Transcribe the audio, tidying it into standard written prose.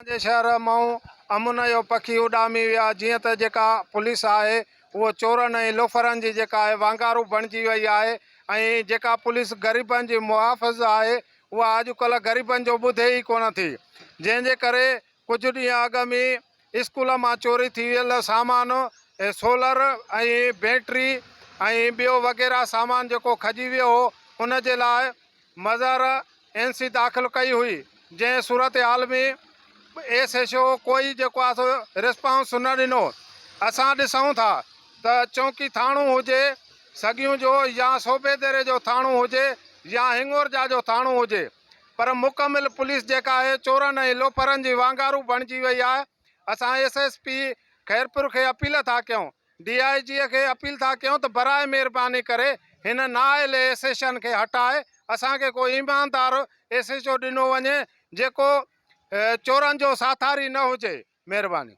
جي شهر مئون امن جو پکي اڏامي ويا جيئن ته جيڪا پوليس آهي اهو چورن ۽ لوفرن جي جيڪا آهي وانگارو بڻجي وئي آهي ۽ جيڪا پوليس غريبن جي محافظ آهي اها اڄڪلهه غريبن جو ٻڌي ئي ڪونه ٿي جنهن جي ڪري ڪجهه ڏينهن اڳ ۾ اسڪول مان چوري ٿي ويل سامان سولر ۽ بيٽري ۽ ٻيو وغيره سامان جيڪو کڄي ويو هو ان جي لاء مظهر اين سي داخل ڪئي هئي جنهن صورتحال ۾ ايس ايڇ او ڪوئي جيڪو آهي سو رسپانس نه ڏنو اسان ڏسون ٿا ته چونڪي ٿاڻو هجي سڳيون جو يا صوبيديري جو ٿاڻو هجي يا هنڱورجا جو ٿاڻو هجي پر مڪمل پوليس جيڪا آهي چورن ۽ لوفرن جي وانگارو بڻجي وئي آهي اسان ايس ايس پي خيرپور کي اپيل ٿا ڪيون ڊي I جي کي اپيل ٿا ڪيون ته براء مهرباني ڪري هن نااهل ايس ايڇ کي هٽائي اسان کي ڪو ايماندار ايس ايڇ او ڏنو وڃي جيڪو چورن جو ساٿاري نه هجي مهرباني.